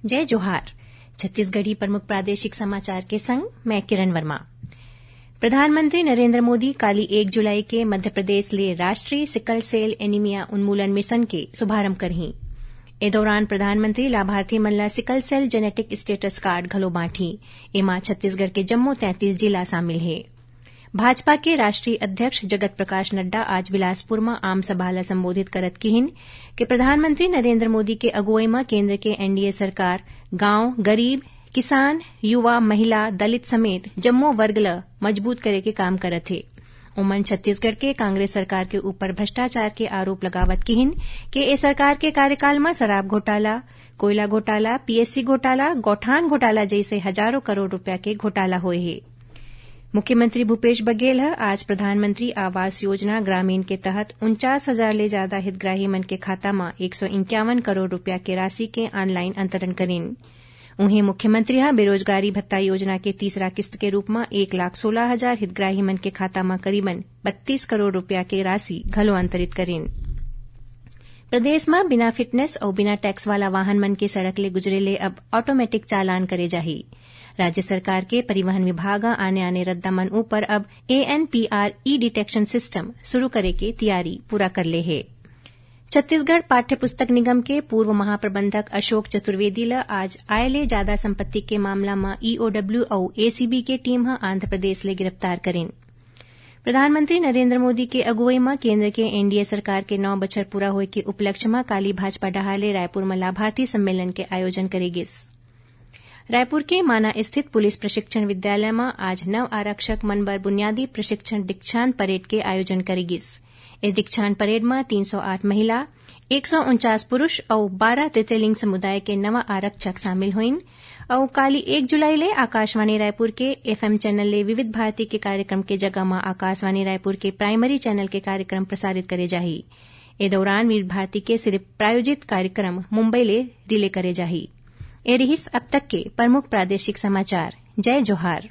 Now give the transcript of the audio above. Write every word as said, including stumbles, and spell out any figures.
जय जोहार। छत्तीसगढ़ी प्रमुख प्रादेशिक समाचार के संग मैं किरण वर्मा। प्रधानमंत्री नरेंद्र मोदी काली एक जुलाई के मध्य प्रदेश ले राष्ट्रीय सिकल सेल एनीमिया उन्मूलन मिशन के शुभारंभ करही। ए दौरान प्रधानमंत्री लाभार्थी मन ला sickle cell genetic status card घलो बांटही। एमा छत्तीसगढ़ के जम्मो तैंतीस जिला शामिल हे। भाजपा के राष्ट्रीय अध्यक्ष जगत प्रकाश नड्डा आज बिलासपुर म आम सभा ला संबोधित करत किहिन कि प्रधानमंत्री नरेंद्र मोदी के अगुवई म केंद्र के एनडीए सरकार गांव, गरीब, किसान, युवा, महिला, दलित समेत जम्मो वर्ग ल मजबूत करे के काम करत हे। उमन छत्तीसगढ़ के कांग्रेस सरकार के ऊपर भ्रष्टाचार के आरोप लगावत किहिन कि ए सरकार के कार्यकाल म शराब घोटाला, कोयला घोटाला, पीएससी घोटाला, गौठान घोटाला जइसे हजारों करोड़ रुपया के घोटाला होए हे। मुख्यमंत्री भूपेश बघेल ह आज प्रधानमंत्री आवास योजना ग्रामीण के तहत उनचास हजार ले ज्यादा हितग्राही मन के खाता म एक सौ इक्यावन करोड़ रुपया के राशि के ऑनलाइन अंतरण करिन। उहें, मुख्यमंत्री ह बेरोजगारी भत्ता योजना के तीसरा किस्त के रूप म एक लाख सोलह हजार हितग्राही मन के खाता म करीबन बत्तीस करोड़ रुपया के राशि घलो अंतरित करिन। प्रदेश म बिना फिटनेस अउ बिना टैक्स वाला वाहन मन के सड़क ले गुजरे ले अब ऑटोमेटिक चालान करे जाही। राज्य सरकार के परिवहन विभाग ह आने-आने रद्दा मन ऊपर अब एएनपीआर ई डिटेक्शन सिस्टम शुरू करे के तियारी पूरा कर ले हे। छत्तीसगढ़ पाठ्य पुस्तक निगम के पूर्व महाप्रबंधक अशोक चतुर्वेदी ल आज आय ले जादा संपत्ति के मामला म ईओडब्ल्यू अउ एसीबी के टीम ह आंध्र प्रदेश ले गिरफ्तार करिन। प्रधानमंत्री नरेंद्र मोदी के अगुवई म केंद्र के एनडीए सरकार के नौ बछर पूरा होए के उपलक्ष्य म काली भाजपा डहार ले रायपुर म लाभार्थी सम्मेलन के आयोजन करे गिस। रायपुर के माना स्थित पुलिस प्रशिक्षण विद्यालय म आज नव आरक्षक मन बर बुनियादी प्रशिक्षण दीक्षांत परेड के आयोजन करे गिस। ए दीक्षांत परेड म तीन सौ आठ महिला, एक सौ उनचास पुरुष अउ बारह तृतीय लिंग समुदाय के नवा आरक्षक शामिल होइन। अउ काली एक जुलाई ले आकाशवाणी रायपुर के एफएम चैनल ले विविध भारती के कार्यक्रम के जगह म आकाशवाणी रायपुर के प्राइमरी चैनल के कार्यक्रम प्रसारित करे जाही। ए दौरान विविध भारती के सिर्फ प्रायोजित कार्यक्रम मुंबई ले रिले करे जाही। ए रिहिस अब तक के प्रमुख प्रादेशिक समाचार। जय जोहार।